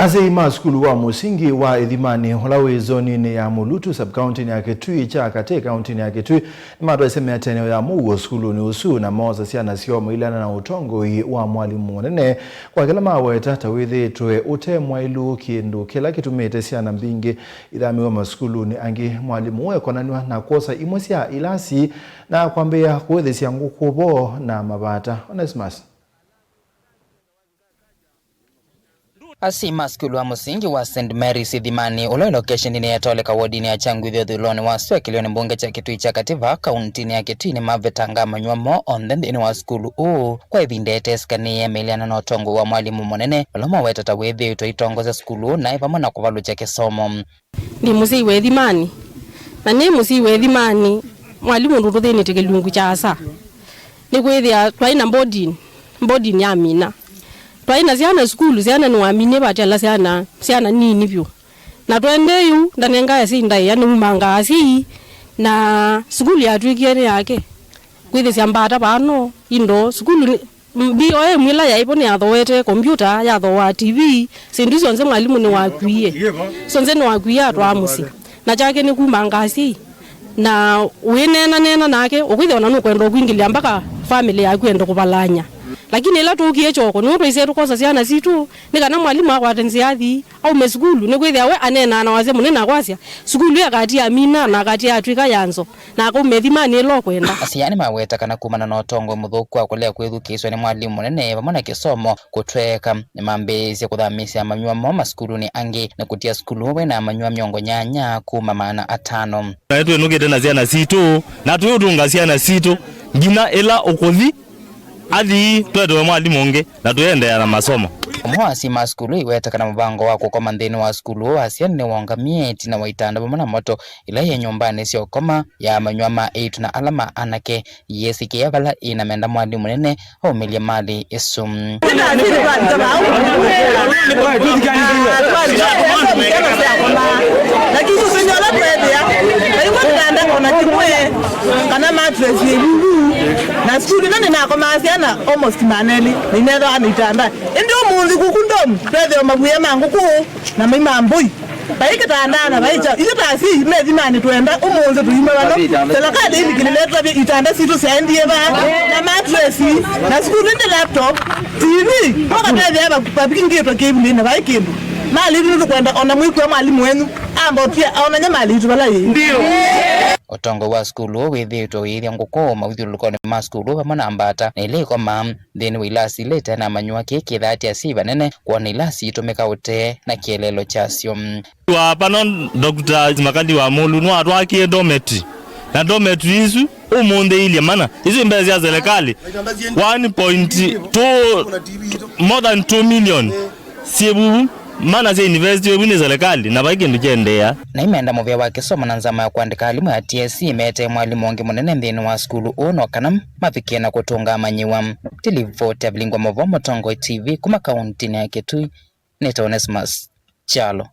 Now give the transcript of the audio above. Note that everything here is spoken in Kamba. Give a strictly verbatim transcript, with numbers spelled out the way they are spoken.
Asyai ma sukulu wa mũsingi wa Ĩthimanĩ, ũla wĩ zoninĩ ya Mulutu, sub-kauntinĩ ya Kitui kya Katĩ, kauntinĩ ya Kitui, nĩmatwaisye mĩatĩanĩo ya mũuo sukulunĩ ũsu na moosa syana syoo mailyana na ũtongoi wa mwalimũ mũnene, kwa kĩla maweta ta wĩthĩĩtwe ũte mwaĩlu, kĩndũ kĩla kĩtumĩte syana mbingĩ ithamĩwe masukulunĩ angĩ. Mwalimũ ũũ ekonanw'a na kwosa imwe sya ilasi na kwambĩĩa kũĩthĩsya ngũkũ vo na mavata. Onesimus. Asyai ma sukulu wa mũsingi wa Saint Mary's Ĩthimanĩ, ũla wĩ location-inĩ ya Toleka wodinĩ ya Kyangwithĩ ũthũĩlonĩ wa sua kĩlĩonĩ mbunge kya Kitui kya Katĩ vaa kauntinĩ ya Kitui, nĩmavetanga amanyĩw'a moo onthe nthĩnĩ wa sukulu ũũ kwa ĩvinda ĩteesĩkanĩe, mailyana na ũtongoi wa mwalimũ mũnene ũla maweta ta wĩthĩĩtwe aitongosya sukulu ũũ naĩ vamwe na kũvalũkya kĩsomo. Ndi mũsyai wa Ĩthimanĩ, na nĩ mũsyai wa Ĩthimanĩ, mwalimũ ndũtũthĩnĩtye kĩlungu kya asa. Nĩkwĩthĩa twaĩ na boarding, boarding yamina. Twaĩ na syana sukulu, syana nĩwaminĩe vatela syana, syana nini vyũ. Na twaendee ũu, ndanengae asyai ndaĩa, nĩumangaa asyai, na sukulu yatw'ĩkie nĩ yake. Kwĩthĩsya mbata vano, indo, sukulu nĩ, B O M ĩla yaĩ vo nĩyathooete kombyũta, yathooaa T V, syĩndũ isu syonthe mwalimũ nĩwakuie. Syonthe nĩwakuie atwaa mũsyĩ. Na kyake nĩ kumanga asyai. Na wĩneena neena nake, ũkwĩthĩa ona nũkwenda ũkwingĩlya mpaka family yaku ende kũvalany'a. Lakini ĩla tũkie kyoko, nĩw'o twaisye tũkosa syana sitũ, nĩ kana mwalimũ akwate nzĩa athi, aume sukulu, nĩkwĩthĩa we aneenaa na wasya mũnene akwasya, sukulu ĩyo akati amina na akati atw'ĩka ya nzo. Na akauma Ĩthimanĩ ĩla ũkwenda. Asyai nĩmaweta kana kumana na ũtongoi mũthũku wa kũlea kwĩthukĩĩsw'a nĩ mwalimũ mũnene vamwe na kĩsomo kũtweeka, nĩmambĩĩisye kũthamisya amanyĩw'a moo masukulunĩ angĩ na kũtia sukulu ũũ wĩ na amanyĩw'a mĩongo nyanya kuma maana atano. Na nĩtwĩnũkĩte na syana sitũ, na tũiũtũnga syana sitũ nginya ĩla ũkũthi athi twetewe mwalimũ ũngĩ na tũiendeea na masomo. Ũmwe wa asyai ma sukulu ĩweta kana mũvango wa kũkoma nthĩnĩ wa sukulu ũũ asya nĩwongamie ĩtina wa itanda vamwe na moto ĩla yĩ nyũmbanĩ sya ũkoma ya amanyĩw'a ma eĩtu na ala ma anake, yĩsĩkĩĩa vala ĩna menda mwalimũ mũnene aumĩlye malĩ ĩsu. Lakini ũsũnyĩ ũla tweethĩa, na ivo tũtanda ona kĩmwe, kana mattress ĩvuvu, na sukulu ĩno nĩnakomaa syana almost maana elĩ, na inethĩwa na itanda. Ĩndĩ ũmũnthĩ kuku ndomu, twethĩwa maguĩa ma ngũkũ na mai ma mbũi. Vai kĩtanda na vai kyaũ. Ithyĩ ta asyai me Ĩthimanĩ twenda ũmũnthĩ tũyume vano. Serikali ĩlikĩlĩle tũtavye itanda sitũ syaendie va, na mattress, na sukulu ĩndĩ laptop, T V. Mũkatethĩa va-, vavingĩtwe kĩvulĩnĩ vai kĩndũ. Malĩ itũ nĩtũkwenda ona mwĩkũe mwalimũ wenyu ambotie aonany'e malĩ itũ vala yĩĩ. Ũtongoi wa sukulu ũũ wĩthĩĩtwe ũiĩthya ngũkũ maũthyũlũlũkonĩ ma sukulu vamwe na mbata na ila ikomaa nthĩnĩ wa ilasi ila ite na amanyĩw'a. Kĩĩ kĩthaatya asyai vanene kwona ilasi itũmĩka ũtee na kĩeleelo kyasyo. Wa pano, Doctor Makali wa Mulu nĩwatwakie dormitory, na dormitory isu ũmũnthĩ ilye mana. Isu mbesa sya serikali, one point two, more than two million syĩ vuvu, mana sya university ĩvu nĩ serikali, na vai kĩndũ kyendeea. Na imenda mũvĩa wa kĩsomo na nzama ya kũandĩka alimũ ya T S C metee mwalimũ ũngĩ mũnene nthĩnĩ wa sukulu ũũ no kana mavikie na kũtũnga amanyĩw'a. Tilivoti ya Vilingwa Movo, Mũtongoi T V, kuma kauntinĩ ya Kitui, nĩtawa Onesmus Kyalo.